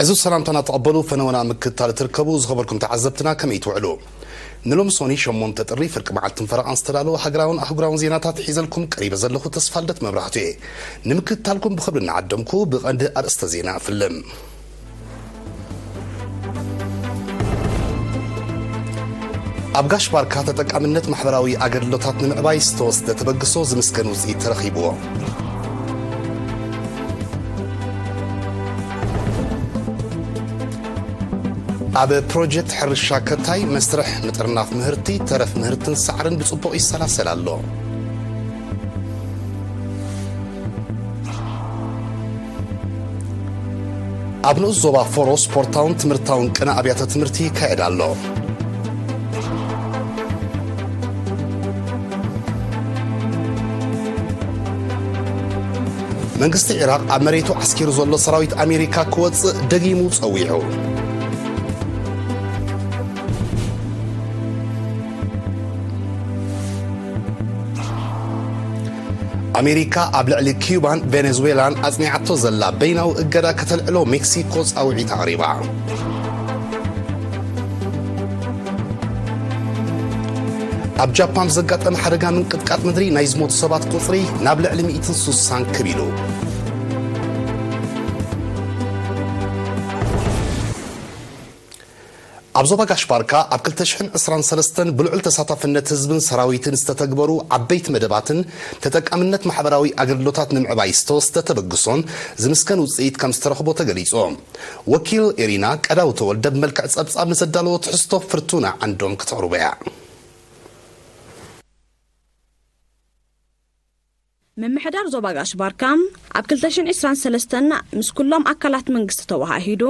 እዚ ሰላምታና ተቐበሉ፣ ፈነወና ምክትታል ትርከቡ። ዝኸበርኩም ተዓዘብትና ከመይ ትውዕሉ? ንሎሚ ሶኒ ሸሞንተ ጥሪ ፍርቂ መዓልትን ፈረቓን ዝተዳለወ ሃገራውን ኣህጉራውን ዜናታት ሒዘልኩም ቀሪበ ዘለኹ ተስፋልደት መብራህቱ እየ። ንምክትታልኩም ብኽብሪ እናዓደምኩ ብቐንዲ ኣርእስተ ዜና እፍልም። ኣብ ጋሽ ባርካ ተጠቃምነት ማሕበራዊ ኣገልግሎታት ንምዕባይ ዝተወስደ ተበግሶ ዝምስገን ውፅኢት ተረኺብዎ። ኣብ ፕሮጀክት ሕርሻ ከታይ መስርሕ ምጥርናፍ ምህርቲ፣ ተረፍ ምህርትን ሳዕርን ብፅቡቕ ይሰላሰል ኣሎ። ኣብ ንኡስ ዞባ ፎሮ ስፖርታውን ትምህርታውን ቅነ ኣብያተ ትምህርቲ ይካየድ ኣሎ። መንግስቲ ዒራቕ ኣብ መሬቱ ዓስኪሩ ዘሎ ሰራዊት ኣሜሪካ ክወጽእ ደጊሙ ጸዊዑ። ኣሜሪካ ኣብ ልዕሊ ኪዩባን ቬኔዙዌላን ኣጽኒዓቶ ዘላ በይናዊ እገዳ ከተልዕሎ ሜክሲኮ ጻውዒት ኣቕሪባ። ኣብ ጃፓን ዘጋጠመ ሓደጋ ምንቅጥቃጥ ምድሪ ናይ ዝሞቱ ሰባት ቁጽሪ ናብ ልዕሊ ሚእትን ስሳን ክብ ኢሉ። ኣብ ዞባ ጋሽ ባርካ ኣብ ክልተ ሽሕን ዕስራን ሰለስተን ብልዑል ተሳታፍነት ህዝብን ሰራዊትን ዝተተግበሩ ዓበይቲ መደባትን ተጠቃምነት ማሕበራዊ ኣገልግሎታት ንምዕባይ ዝተወስደ ተበግሶን ዝምስገን ውፅኢት ከም ዝተረኽቦ ተገሊጹ። ወኪል ኤሪና ቀዳው ተወልደ ብመልክዕ ጸብጻብ ንዘዳለዎ ትሕዝቶ ፍርቱና ዓንዶም ክተቕርቦ እያ። ምምሕዳር ዞባ ጋሽ ባርካ ኣብ ክልተ ሽሕን ዕስራን ሰለስተን ምስ ኩሎም ኣካላት መንግስቲ ተወሃሂዱ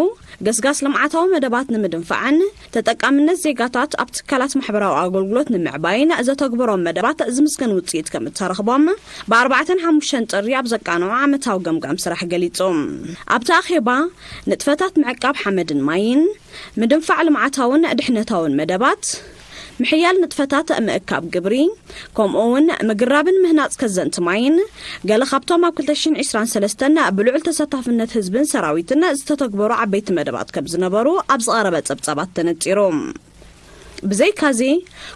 ገስጋስ ልምዓታዊ መደባት ንምድንፋዕን ተጠቃምነት ዜጋታት ኣብ ትካላት ማሕበራዊ ኣገልግሎት ንምዕባይን ዘተግበሮም መደባት ዝምስገን ውፅኢት ከም እተረኽቦም ብኣርባዕተን ሓሙሽተን ጥሪ ኣብ ዘቃንዖ ዓመታዊ ገምጋም ስራሕ ገሊጹ። ኣብቲ ኣኼባ ንጥፈታት ምዕቃብ ሓመድን ማይን፣ ምድንፋዕ ልምዓታውን ድሕነታውን መደባት፣ ምሕያል ንጥፈታት ምእካብ ግብሪ፣ ከምኡ እውን ምግራብን ምህናጽ ከዘንቲ ማይን ገለ ካብቶም ኣብ ክልተ ሽሕን ዕስራን ሰለስተን ብልዑል ተሳታፍነት ህዝብን ሰራዊትን ዝተተግበሩ ዓበይቲ መደባት ከም ዝነበሩ ኣብ ዝቐረበ ጸብጻባት ተነጺሩ። ብዘይካዚ፣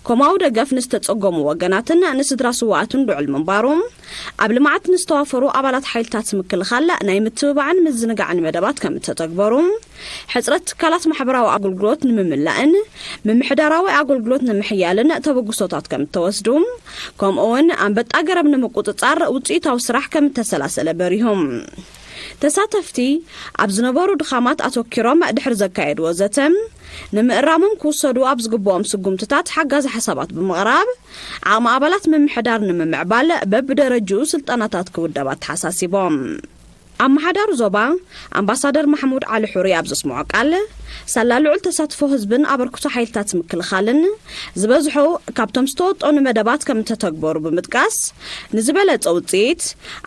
ኮማዊ ደገፍ ንዝተጸገሙ ወገናትን ንስድራ ስዋኣትን ልዑል ምንባሩ፣ ኣብ ልምዓት ንዝተዋፈሩ ኣባላት ሓይልታት ምክልኻል ናይ ምትብባዕን ምዝንጋዕን መደባት ከም እተተግበሩ፣ ሕጽረት ትካላት ማሕበራዊ ኣገልግሎት ንምምላእን ምምሕዳራዊ ኣገልግሎት ንምሕያልን ተበግሶታት ከም እተወስዱ፣ ከምኡውን ኣንበጣ ገረብ ንምቁጽጻር ውጽኢታዊ ስራሕ ከም እተሰላሰለ በሪሆም። ተሳተፍቲ ኣብ ዝነበሩ ድኻማት ኣተኪሮም ድሕሪ ዘካየድዎ ዘተ፣ ንምእራሞም ክውሰዱ ኣብ ዝግብኦም ስጉምትታት ሓጋዚ ሓሳባት ብምቕራብ፣ ዓቕሚ ኣባላት ምምሕዳር ንምምዕባል በብደረጅኡ ስልጠናታት ክውደብ ኣተሓሳሲቦም። ኣመሓዳሪ ዞባ ኣምባሳደር ማሕሙድ ዓሊ ሑሪ ኣብ ዘስምዖ ቃል፣ ሳላ ልዑል ተሳትፎ ህዝብን ኣበርክቶ ሓይልታት ምክልኻልን ዝበዝሑ ካብቶም ዝተወጠኑ መደባት ከም እተተግበሩ ብምጥቃስ፣ ንዝበለጸ ውጽኢት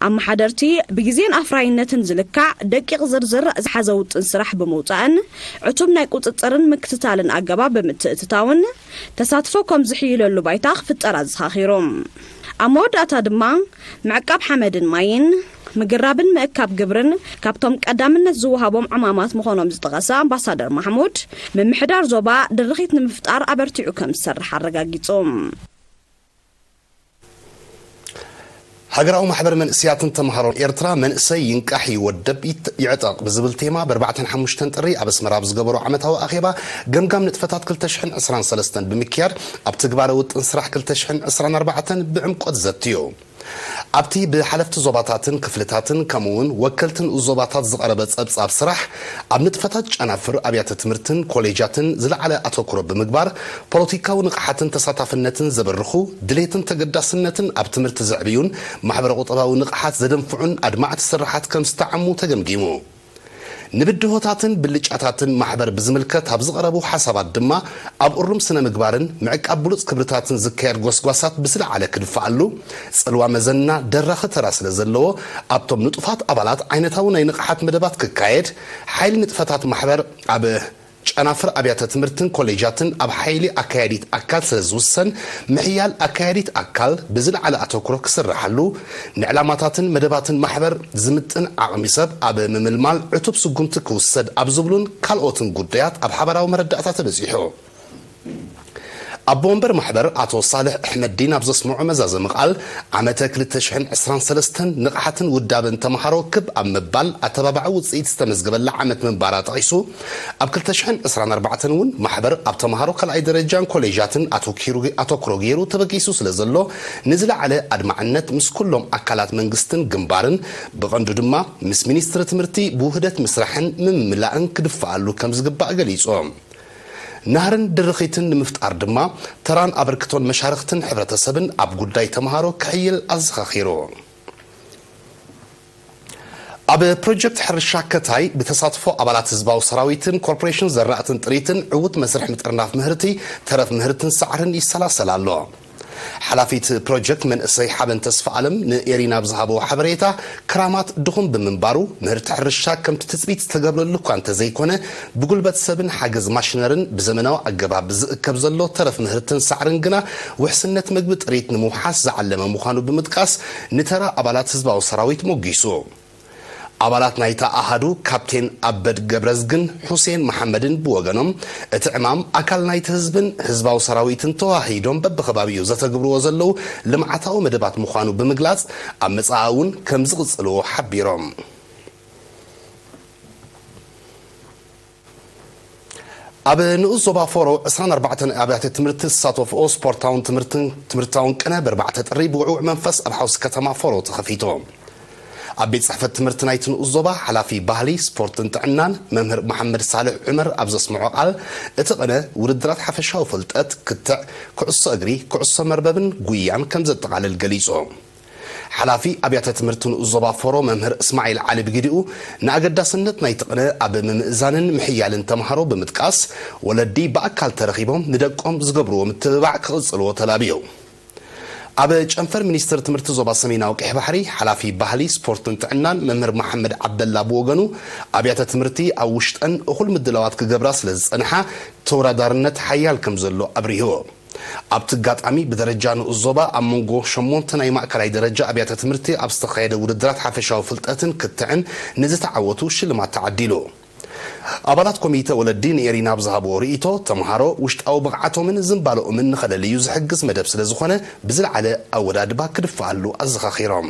ኣመሓደርቲ ብግዜን ኣፍራይነትን ዝልካዕ ደቂቕ ዝርዝር ዝሓዘ ውጥን ስራሕ ብምውጻእን ዕቱብ ናይ ቁጽጽርን ምክትታልን ኣገባብ ብምትእትታውን ተሳትፎ ከም ዝሕይለሉ ባይታ ክፍጠር ኣዘኻኺሩ። ኣብ መወዳእታ ድማ ምዕቃብ ሓመድን ማይን፣ ምግራብን ምእካብ ግብርን ካብቶም ቀዳምነት ዝወሃቦም ዕማማት ምዃኖም ዝጠቐሰ ኣምባሳደር ማሕሙድ፣ ምምሕዳር ዞባ ድርኺት ንምፍጣር ኣበርቲዑ ከም ዝሰርሕ ኣረጋጊጹ። ሃገራዊ ማሕበር መንእሰያትን ተምሃሮን ኤርትራ፣ መንእሰይ ይንቃሕ ይወደብ ይት-፣ ይዕጠቕ ብዝብል ቴማ ብኣርባዕተን ሓሙሽተን ጥሪ ኣብ ኣስመራ ኣብ ዝገበሮ ዓመታዊ ኣኼባ፣ ገምጋም ንጥፈታት ክልተ ሽሕን ዕስራን ሰለስተን ብምክያድ፣ ኣብ ትግባረ ውጥን ስራሕ ክልተ ሽሕን ዕስራን ኣርባዕተን ብዕምቆት ዘትዩ። ኣብቲ ብሓለፍቲ ዞባታትን ክፍልታትን ከምኡውን ወከልቲ ንኡስ ዞባታት ዝቐረበ ጸብጻብ ስራሕ፣ ኣብ ንጥፈታት ጨናፍር ኣብያተ ትምህርትን ኮሌጃትን ዝለዓለ ኣተኩሮ ብምግባር፣ ፖለቲካዊ ንቕሓትን ተሳታፍነትን ዘበርኹ፣ ድሌትን ተገዳስነትን ኣብ ትምህርቲ ዘዕብዩን ማሕበረ ቁጠባዊ ንቕሓት ዘደንፍዑን ኣድማዕቲ ስርሓት ከም ዝተዓሙ ተገምጊሙ። ንብድሆታትን ብልጫታትን ማሕበር ብዝምልከት ኣብ ዝቐረቡ ሓሳባት ድማ፣ ኣብ እሩም ስነ ምግባርን ምዕቃብ ብሉጽ ክብርታትን ዝካየድ ጎስጓሳት ብዝለዓለ ክድፋኣሉ፣ ጽልዋ መዘና ደራኺ ተራ ስለ ዘለዎ፣ ኣብቶም ንጡፋት ኣባላት ዓይነታዊ ናይ ንቕሓት መደባት ክካየድ፣ ሓይሊ ንጥፈታት ማሕበር ኣብ ጨናፍር ኣብያተ ትምህርትን ኮሌጃትን ኣብ ሓይሊ ኣካያዲት ኣካል ስለ ዝውሰን፣ ምሕያል ኣካያዲት ኣካል ብዝለዓለ ኣተኩሮ ክስርሓሉ፣ ንዕላማታትን መደባትን ማሕበር ዝምጥን ዓቕሚ ሰብ ኣብ ምምልማል ዕቱብ ስጉምቲ ክውሰድ ኣብ ዝብሉን ካልኦትን ጉዳያት ኣብ ሓባራዊ መረዳእታ ተበጺሑ። ኣቦ ወንበር ማሕበር ኣቶ ሳልሕ ኣሕመዲን ኣብ ዘስምዖ መዛዘሚ ቃል፣ ዓመተ ክልተ ሽሕን ዕስራን ሰለስተን ንቕሓትን ውዳበን ተምሃሮ ክብ ኣብ ምባል ኣተባባዒ ውጽኢት ዝተመዝገበላ ዓመት ምንባራ ጠቒሱ፣ ኣብ ክልተ ሽሕን ዕስራን ኣርባዕተን እውን ማሕበር ኣብ ተምሃሮ ካልኣይ ደረጃን ኮሌጃትን ኣተኪሩ ኣተኩሮ ገይሩ ተበጊሱ ስለ ዘሎ፣ ንዝለዓለ ኣድማዕነት ምስ ኩሎም ኣካላት መንግስትን ግንባርን፣ ብቐንዱ ድማ ምስ ሚኒስትሪ ትምህርቲ ብውህደት ምስራሕን ምምምላእን ክድፈኣሉ ከም ዝግባእ ገሊጹ። ናህርን ድርኺትን ንምፍጣር ድማ ተራን ኣበርክቶን መሻርኽትን ሕብረተሰብን ኣብ ጉዳይ ተምሃሮ ክሕይል ኣዘኻኺሩ። ኣብ ፕሮጀክት ሕርሻ ከታይ ብተሳትፎ ኣባላት ህዝባዊ ሰራዊትን ኮርፖሬሽን ዘራእትን ጥሪትን ዕዉት መስርሕ ምጥርናፍ ምህርቲ፣ ተረፍ ምህርትን ሳዕርን ይሰላሰል ኣሎ። ሓላፊት ፕሮጀክት መንእሰይ ሓበን ተስፋ ኣለም ንኤሪና ብዝሃበዎ ሓበሬታ፣ ክራማት ድኹም ብምንባሩ፣ ምህርቲ ሕርሻ ከምቲ ትጽቢት ዝተገብረሉ እኳ እንተዘይኮነ፣ ብጉልበት ሰብን ሓገዝ ማሽነርን ብዘመናዊ ኣገባብ ዝእከብ ዘሎ ተረፍ ምህርትን ሳዕርን ግና ውሕስነት መግቢ ጥሪት ንምውሓስ ዝዓለመ ምዃኑ ብምጥቃስ፣ ንተራ ኣባላት ህዝባዊ ሰራዊት ሞጊሱ። ኣባላት ናይታ ኣሃዱ ካፕቴን ኣበድ ገብረዝግን ሑሴን መሓመድን ብወገኖም፣ እቲ ዕማም ኣካል ናይቲ ህዝብን ህዝባዊ ሰራዊትን ተዋሂዶም በብኸባቢኡ ዘተግብርዎ ዘለዉ ልምዓታዊ መደባት ምዃኑ ብምግላጽ፣ ኣብ መጻኢ እውን ከም ዝቕጽልዎ ሓቢሮም። ኣብ ንኡስ ዞባ ፎሮ ዕስራን ኣርባዕተን ኣብያተ ትምህርቲ ዝሳተፍኦ ስፖርታውን ትምህርትን ትምህርታውን ቅነ ብኣርባዕተ ጥሪ ብውዕውዕ መንፈስ ኣብ ሓውሲ ከተማ ፎሮ ተኸፊቱ። ኣብ ቤት ጽሕፈት ትምህርቲ ናይቲ ንኡስ ዞባ ሓላፊ ባህሊ፣ ስፖርትን ጥዕናን መምህር መሓመድ ሳልሕ ዑመር ኣብ ዘስምዖ ቃል፣ እቲ ቅነ ውድድራት ሓፈሻዊ ፍልጠት፣ ክትዕ፣ ኩዕሶ እግሪ፣ ኩዕሶ መርበብን ጉያን ከም ዘጠቓልል ገሊጹ። ሓላፊ ኣብያተ ትምህርቲ ንኡስ ዞባ ፎሮ መምህር እስማዒል ዓሊ ብግዲኡ፣ ንኣገዳስነት ናይቲ ቅነ ኣብ ምምእዛንን ምሕያልን ተምሃሮ ብምጥቃስ፣ ወለዲ ብኣካል ተረኺቦም ንደቆም ዝገብርዎ ምትብባዕ ክቕጽልዎ ተላብዩ። ኣብ ጨንፈር ሚኒስትር ትምህርቲ ዞባ ሰሜናዊ ቀይሕ ባሕሪ፣ ሓላፊ ባህሊ፣ ስፖርትን ጥዕናን መምህር መሓመድ ዓብደላ ብወገኑ፣ ኣብያተ ትምህርቲ ኣብ ውሽጠን እኹል ምድላዋት ክገብራ ስለ ዝጸንሓ፣ ተወዳዳርነት ሓያል ከም ዘሎ ኣብሪሁ። ኣብቲ ኣጋጣሚ፣ ብደረጃ ንኡስ ዞባ ኣብ መንጎ ሸሞንተ ናይ ማእከላይ ደረጃ ኣብያተ ትምህርቲ ኣብ ዝተኻየደ ውድድራት ሓፈሻዊ ፍልጠትን ክትዕን ንዝተዓወቱ ሽልማት ተዓዲሉ። ኣባላት ኮሚተ ወለዲ ንኤሪና ኣብ ዝሃብዎ ርእይቶ፣ ተምሃሮ ውሽጣዊ ብቕዓቶምን ዝንባለኦምን ንኸለልዩ ዝሕግዝ መደብ ስለ ዝኾነ፣ ብዝለዓለ ኣወዳድባ ክድፈኣሉ ኣዘኻኺሮም።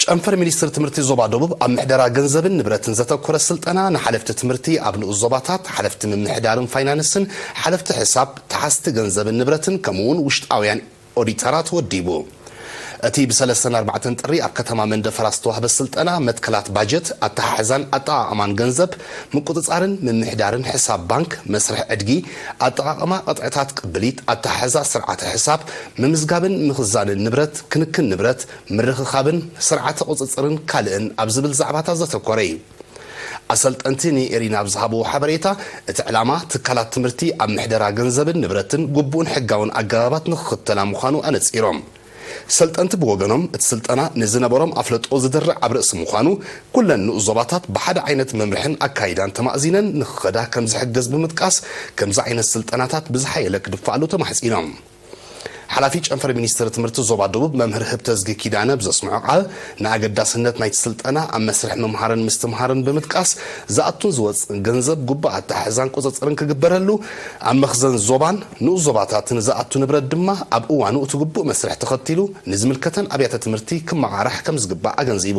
ጨንፈር ሚኒስትሪ ትምህርቲ ዞባ ደቡብ ኣብ ምሕደራ ገንዘብን ንብረትን ዘተኮረ ስልጠና ንሓለፍቲ ትምህርቲ ኣብ ንኡስ ዞባታት፣ ሓለፍቲ ምምሕዳርን ፋይናንስን፣ ሓለፍቲ ሕሳብ፣ ተሓዝቲ ገንዘብን ንብረትን፣ ከምኡ እውን ውሽጣውያን ኦዲተራት ወዲቡ። እቲ ብሰለስተን ኣርባዕተን ጥሪ ኣብ ከተማ መንደፈራ ዝተዋህበ ስልጠና፣ መትከላት ባጀት፣ ኣተሓሕዛን ኣጠቓቕማን ገንዘብ፣ ምቁጽጻርን ምምሕዳርን ሕሳብ ባንክ፣ መስርሕ ዕድጊ፣ ኣጠቓቕማ ቅጥዕታት ቅብሊት፣ ኣተሓሕዛ ስርዓተ ሕሳብ፣ ምምዝጋብን ምኽዛንን ንብረት፣ ክንክን ንብረት፣ ምርኽኻብን ስርዓተ ቁጽጽርን ካልእን ኣብ ዝብል ዛዕባታት ዘተኮረ እዩ። ኣሰልጠንቲ ንኤሪና ኣብ ዝሃብዎ ሓበሬታ፣ እቲ ዕላማ ትካላት ትምህርቲ ኣብ ምሕደራ ገንዘብን ንብረትን ግቡእን ሕጋውን ኣገባባት ንኽኽተላ ምዃኑ ኣነጺሮም። ሰልጠንቲ ብወገኖም፣ እቲ ስልጠና ንዝነበሮም ኣፍለጦ ዝድርዕ ኣብ ርእሲ ምዃኑ፣ ኩለን ንኡስ ዞባታት ብሓደ ዓይነት መምርሕን ኣካይዳን ተማእዚነን ንኽኸዳ ከም ዝሕግዝ ብምጥቃስ፣ ከምዚ ዓይነት ስልጠናታት ብዝሓየለ ክድፋኣሉ ተማሕጺኖም። ሓላፊ ጨንፈር ሚኒስትሪ ትምህርቲ ዞባ ደቡብ መምህር ህብተዝጊ ኪዳነ ብዘስምዖ ቃል፣ ንኣገዳስነት ናይቲ ስልጠና ኣብ መስርሕ ምምሃርን ምስትምሃርን ብምጥቃስ፣ ዝኣቱን ዝወጽእን ገንዘብ ግቡእ ኣተሓሕዛን ቁጽጽርን ክግበረሉ፣ ኣብ መኽዘን ዞባን ንኡስ ዞባታትን ዝኣቱ ንብረት ድማ ኣብ እዋኑ እቲ ግቡእ መስርሕ ተኸቲሉ ንዝምልከተን ኣብያተ ትምህርቲ ክመቓራሕ ከም ዝግባእ ኣገንዚቡ።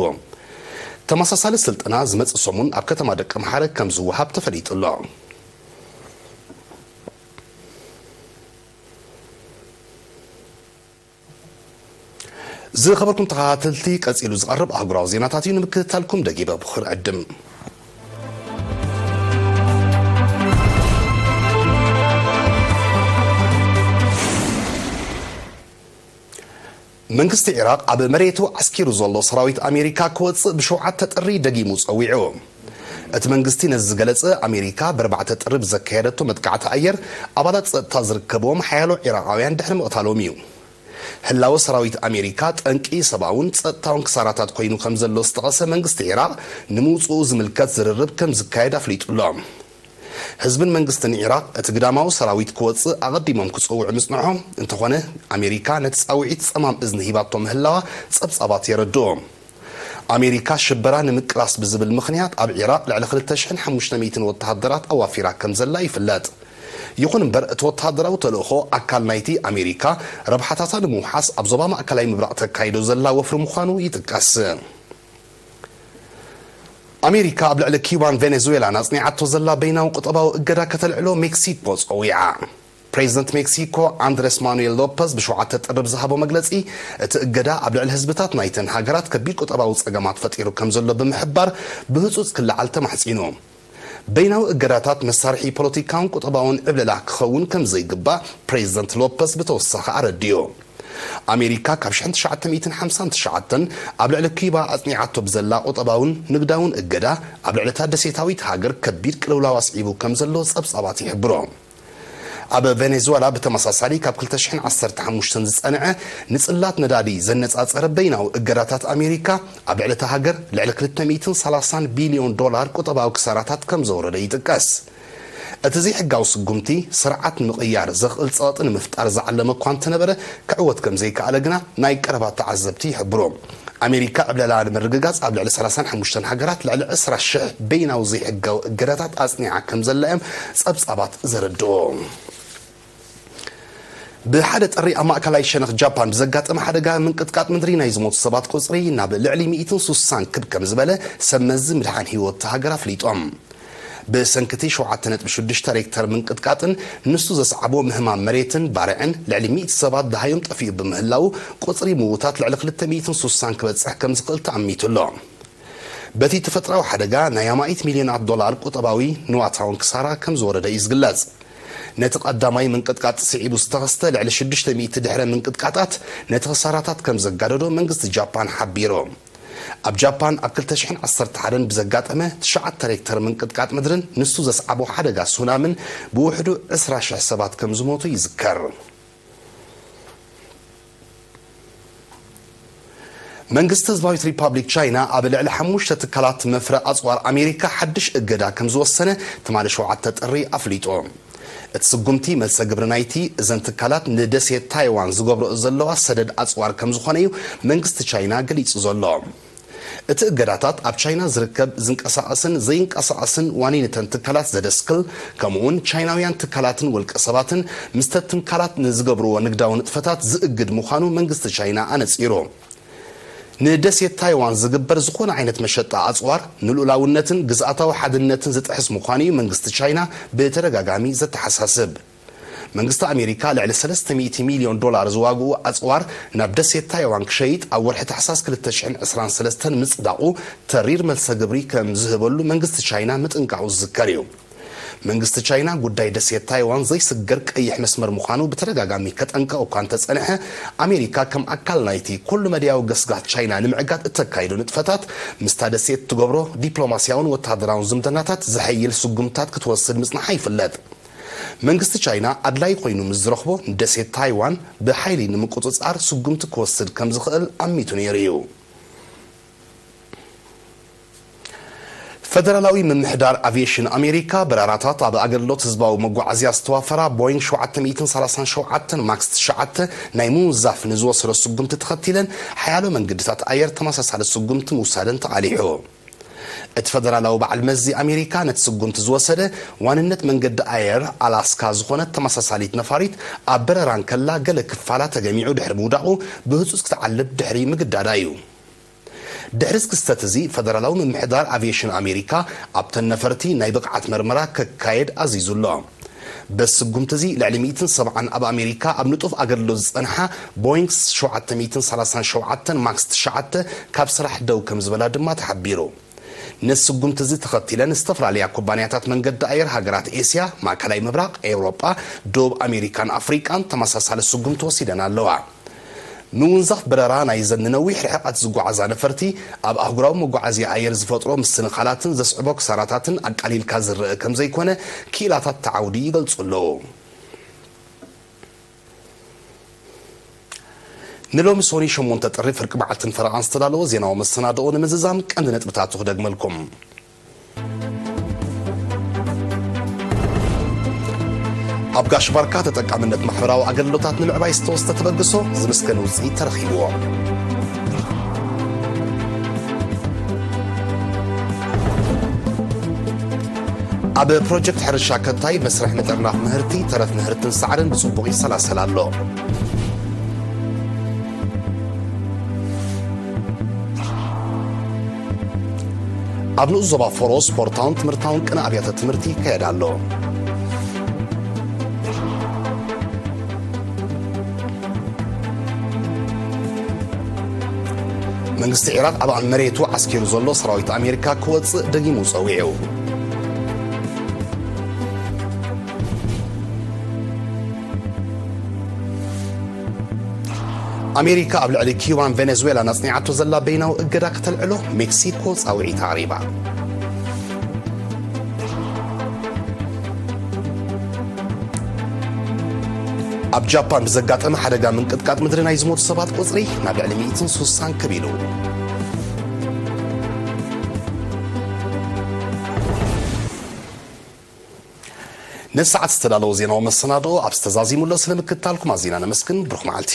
ተመሳሳሊ ስልጠና ዝመጽእ ሰሙን ኣብ ከተማ ደቀምሓረ ከም ዝወሃብ ተፈሊጡ ኣሎ። ዝኸበርኩም ተኸታተልቲ፣ ቀጺሉ ዝቐርብ ኣህጉራዊ ዜናታት እዩ። ንምክትታልኩም ደጊበ ብኹር ዕድም። መንግስቲ ዒራቕ ኣብ መሬቱ ዓስኪሩ ዘሎ ሰራዊት ኣሜሪካ ክወጽእ ብሸውዓተ ጥሪ ደጊሙ ጸዊዑ። እቲ መንግስቲ ነዚ ዝገለጸ፣ ኣሜሪካ ብኣርባዕተ ጥሪ ብዘካየደቶ መጥቃዕቲ ኣየር፣ ኣባላት ጸጥታ ዝርከብዎም ሓያሎ ዒራቓውያን ድሕሪ ምቕታሎም እዩ። ህላወ ሰራዊት ኣሜሪካ ጠንቂ ሰብኣውን ጸጥታውን ክሳራታት ኮይኑ ከም ዘሎ ዝጠቐሰ መንግስቲ ዒራቕ፣ ንምውጽኡ ዝምልከት ዝርርብ ከም ዝካየድ ኣፍሊጡ ኣሎ። ህዝብን መንግስትን ዒራቕ እቲ ግዳማዊ ሰራዊት ክወጽእ ኣቐዲሞም ክጸውዑ ምጽንሖም፣ እንተኾነ ኣሜሪካ ነቲ ጻውዒት ጸማም እዝኒ ሂባቶ ምህላዋ ጸብጻባት የረድኡ። ኣሜሪካ ሽበራ ንምቅላስ ብዝብል ምኽንያት ኣብ ዒራቕ ልዕሊ ክልተ ሽሕን ሓሙሽተ ሚእትን ወተሃደራት ኣዋፊራ ከም ዘላ ይፍለጥ። ይኹን እምበር እቲ ወተሃደራዊ ተልእኾ ኣካል ናይቲ ኣሜሪካ ረብሓታታ ንምውሓስ ኣብ ዞባ ማእከላይ ምብራቕ ተካይዶ ዘላ ወፍሪ ምዃኑ ይጥቀስ። ኣሜሪካ ኣብ ልዕሊ ኪዩባን ቬኔዙዌላን ኣጽኒዓቶ ዘላ በይናዊ ቁጠባዊ እገዳ ከተልዕሎ ሜክሲኮ ጸዊዓ። ፕሬዚደንት ሜክሲኮ ኣንድሬስ ማኑኤል ሎፐዝ ብሸውዓተ ጥሪ ብዝሃቦ መግለጺ፣ እቲ እገዳ ኣብ ልዕሊ ህዝብታት ናይተን ሃገራት ከቢድ ቁጠባዊ ጸገማት ፈጢሩ ከም ዘሎ ብምሕባር፣ ብህጹጽ ክለዓል ተማሕጺኑ። በይናዊ እገዳታት መሳርሒ ፖለቲካውን ቁጠባውን ዕብለላ ክኸውን ከም ዘይግባእ ፕሬዚደንት ሎፐዝ ብተወሳኺ ኣረዲኡ። ኣሜሪካ ካብ ሽሕን ትሽዓተ ሚእትን ሓምሳን ትሽዓተን ኣብ ልዕሊ ኪዩባ ኣጽኒዓቶ ብዘላ ቁጠባውን ንግዳውን እገዳ፣ ኣብ ልዕሊ እታ ደሴታዊት ሃገር ከቢድ ቅልውላው ኣስዒቡ ከም ዘሎ ጸብጻባት ይሕብሮ። ኣብ ቬኔዙዌላ ብተመሳሳሊ ካብ ክልተ ሽሕን ዓሰርተ ሓሙሽተን ዝጸንዐ ንጽላት ነዳዲ ዘነጻጸረ በይናዊ እገዳታት ኣሜሪካ፣ ኣብ ልዕሊ እታ ሃገር ልዕሊ ክልተ ሚእትን ሰላሳን ቢልዮን ዶላር ቁጠባዊ ክሳራታት ከም ዘውረደ ይጥቀስ። እቲ ዘይሕጋዊ ስጉምቲ፣ ስርዓት ንምቕያር ዘኽእል ጸቕጢ ንምፍጣር ዝዓለመ እኳ እንተነበረ፣ ክዕወት ከም ዘይከኣለ ግና ናይ ቀረባ ተዓዘብቲ ይሕብሩ። ኣሜሪካ ዕብለላ ንምርግጋጽ ኣብ ልዕሊ ሰላሳን ሓሙሽተን ሃገራት ልዕሊ ዕስራ ሽሕ በይናዊ ዘይሕጋዊ እገዳታት ኣጽኒዓ ከም ዘላ እዮም ጸብጻባት ዘረድኡ። ብሓደ ጥሪ ኣብ ማእከላይ ሸነኽ ጃፓን ብዘጋጠመ ሓደጋ ምንቅጥቃጥ ምድሪ ናይ ዝሞቱ ሰባት ቁጽሪ ናብ ልዕሊ ሚእትን ሱሳን ክብ ከም ዝበለ ሰብ መዚ ምድሓን ህይወት እታ ሃገር ኣፍሊጦም። ብሰንኪ እቲ ሸውዓተ ነጥቢ ሽዱሽተ ሬክተር ምንቅጥቃጥን ንሱ ዘስዓቦ ምህማም መሬትን ባርዕን ልዕሊ ሚእቲ ሰባት ደሃዮም ጠፊኡ ብምህላዉ፣ ቁጽሪ ምዉታት ልዕሊ ክልተ ሚእትን ሱሳን ክበጽሕ ከም ዝኽእል ተኣሚቱ ኣሎ። በቲ ተፈጥራዊ ሓደጋ ናይ ኣማኢት ሚልዮናት ዶላር ቁጠባዊ ንዋታውን ክሳራ ከም ዝወረደ እዩ ዝግለጽ። ነቲ ቀዳማይ ምንቅጥቃጥ ስዒቡ ዝተኸስተ ልዕሊ ሽዱሽተ ሚእቲ ድሕረ ምንቅጥቃጣት ነቲ ክሳራታት ከም ዘጋደዶ መንግስቲ ጃፓን ሓቢሩ። ኣብ ጃፓን ኣብ ክልተ ሽሕን ዓሰርተ ሓደን ብዘጋጠመ ትሽዓተ ሬክተር ምንቅጥቃጥ ምድርን ንሱ ዘስዓቦ ሓደጋ ሱናምን ብውሕዱ ዕስራ ሽሕ ሰባት ከም ዝሞቱ ይዝከር። መንግስቲ ህዝባዊት ሪፓብሊክ ቻይና ኣብ ልዕሊ ሓሙሽተ ትካላት መፍረ ኣጽዋር ኣሜሪካ ሓድሽ እገዳ ከም ዝወሰነ ትማሊ ሸውዓተ ጥሪ ኣፍሊጡ። እቲ ስጉምቲ መልሰ ግብሪ ናይቲ እዘን ትካላት ንደሴት ታይዋን ዝገብርኦ ዘለዋ ሰደድ ኣጽዋር ከም ዝኾነ እዩ መንግስቲ ቻይና ገሊጹ ዘሎ። እቲ እገዳታት ኣብ ቻይና ዝርከብ ዝንቀሳቐስን ዘይንቀሳቐስን ዋኒንተን ትካላት ዘደስክል፣ ከምኡውን ቻይናውያን ትካላትን ውልቀ ሰባትን ምስተን ትካላት ንዝገብርዎ ንግዳዊ ንጥፈታት ዝእግድ ምዃኑ መንግስቲ ቻይና ኣነጺሩ። ንደሴት ታይዋን ዝግበር ዝኾነ ዓይነት መሸጣ ኣጽዋር ንልኡላውነትን ግዝኣታዊ ሓድነትን ዝጥሕስ ምዃኑ እዩ መንግስቲ ቻይና ብተደጋጋሚ ዘተሓሳስብ። መንግስቲ ኣሜሪካ ልዕሊ ሰለስተ ሚእቲ ሚልዮን ዶላር ዝዋግኡ ኣጽዋር ናብ ደሴት ታይዋን ክሸይጥ ኣብ ወርሒ ታሕሳስ ክልተ ሽሕን ዕስራን ሰለስተን ምጽዳቑ ተሪር መልሰ ግብሪ ከም ዝህበሉ መንግስቲ ቻይና ምጥንቃቑ ዝዝከር እዩ። መንግስቲ ቻይና ጉዳይ ደሴት ታይዋን ዘይስገር ቀይሕ መስመር ምዃኑ ብተደጋጋሚ ከጠንቅቕ እኳ እንተጸንሐ፣ ኣሜሪካ ከም ኣካል ናይቲ ኩሉ መድያዊ ገስጋስ ቻይና ንምዕጋት እተካይዶ ንጥፈታት፣ ምስታ ደሴት ትገብሮ ዲፕሎማስያውን ወተሃደራውን ዝምድናታት ዘሐይል ስጉምታት ክትወስድ ምጽንሓ ይፍለጥ። መንግስቲ ቻይና ኣድላይ ኮይኑ ምስ ዝረኽቦ፣ ንደሴት ታይዋን ብሓይሊ ንምቁጽጻር ስጉምቲ ክወስድ ከም ዝኽእል ኣሚቱ ነይሩ እዩ። ፈደራላዊ ምምሕዳር ኣቪየሽን ኣሜሪካ፣ በረራታት ኣብ ኣገልግሎት ህዝባዊ መጓዓዝያ ዝተዋፈራ ቦይንግ ሸውዓተ ሚእትን ሰላሳን ሸውዓተን ማክስ ትሽዓተ ናይ ምውንዛፍ ንዝወሰዶ ስጉምቲ ተኸቲለን፣ ሓያሎ መንገድታት ኣየር ተመሳሳሊ ስጉምቲ ምውሳደን ተቓሊሑ። እቲ ፈደራላዊ በዓል መዚ ኣሜሪካ ነቲ ስጉምቲ ዝወሰደ፣ ዋንነት መንገዲ ኣየር ኣላስካ ዝኾነት ተመሳሳሊት ነፋሪት ኣብ በረራ እንከላ ገለ ክፋላ ተገሚዑ ድሕሪ ምውዳቑ፣ ብህጹጽ ክትዓልብ ድሕሪ ምግዳዳ እዩ። ድሕሪ እዚ ክስተት እዚ፣ ፈደራላዊ ምምሕዳር ኣቪየሽን ኣሜሪካ ኣብተን ነፈርቲ ናይ ብቕዓት መርመራ ከካየድ ኣዚዙ ኣሎ። በዚ ስጉምቲ እዚ፣ ልዕሊ ሚእትን ሰብዓን ኣብ ኣሜሪካ ኣብ ንጡፍ ኣገልግሎት ዝጸንሓ ቦይንግ ሸውዓተ ሚእትን ሰላሳን ሸውዓተን ማክስ ትሽዓተ ካብ ስራሕ ደው ከም ዝበላ ድማ ተሓቢሩ። ነዚ ስጉምቲ እዚ ተኸቲለን፣ ዝተፈላለያ ኩባንያታት መንገዲ ኣየር ሃገራት ኤስያ፣ ማእከላይ ምብራቕ፣ ኤውሮጳ፣ ደቡብ ኣሜሪካን ኣፍሪቃን ተመሳሳሊ ስጉምቲ ወሲደን ኣለዋ። ምውንዛፍ በረራ ናይዘን ንነዊሕ ርሕቀት ዝጓዓዛ ነፈርቲ፣ ኣብ ኣህጉራዊ መጓዓዝያ ኣየር ዝፈጥሮ ምስንኻላትን ዘስዕቦ ክሳራታትን ኣቃሊልካ ዝረአ ከም ዘይኮነ፣ ክኢላታት እቲ ዓውዲ ይገልጹ ኣለዉ። ንሎሚ ሶኒ ሸሞንተ ጥሪ ፍርቂ መዓልትን ፈረቓን ዝተዳለወ ዜናዊ መሰናድኦ ንምዝዛም ቀንዲ ነጥብታቱ ክደግመልኩም። ኣብ ጋሽ ባርካ ተጠቃምነት ማሕበራዊ ኣገልግሎታት ንምዕባይ ዝተወስደ ተበግሶ ዝምስገን ውፅኢት ተረኺብዎ። ኣብ ፕሮጀክት ሕርሻ ከታይ መስርሕ ምጥርናፍ ምህርቲ፣ ተረፍ ምህርትን ሳዕርን ብፅቡቕ ይሰላሰል ኣሎ። ኣብ ንኡስ ዞባ ፎሮ ስፖርታውን ትምህርታውን ቅነ ኣብያተ ትምህርቲ ይካየድ ኣሎ። መንግስቲ ዒራቕ ኣብ መሬቱ ዓስኪሩ ዘሎ ሰራዊት ኣሜሪካ ክወፅእ ደጊሙ ፀዊዑ። ኣሜሪካ ኣብ ልዕሊ ኪዩባን ቬኔዙዌላን ኣጽኒዓቶ ዘላ በይናዊ እገዳ ከተልዕሎ ሜክሲኮ ጻውዒት ኣቕሪባ። ኣብ ጃፓን ብዘጋጠመ ሓደጋ ምንቅጥቃጥ ምድሪ ናይ ዝሞቱ ሰባት ቁጽሪ ናብ ልዕሊ ሚእትን ሱሳን ከቢሉ። ነዚ ሰዓት ዝተዳለወ ዜናዊ መሰናድኦ ኣብ ዝተዛዚሙ ኣሎ። ስለ ምክትታልኩም ኣዚና ነመስግን። ብሩኽ መዓልቲ።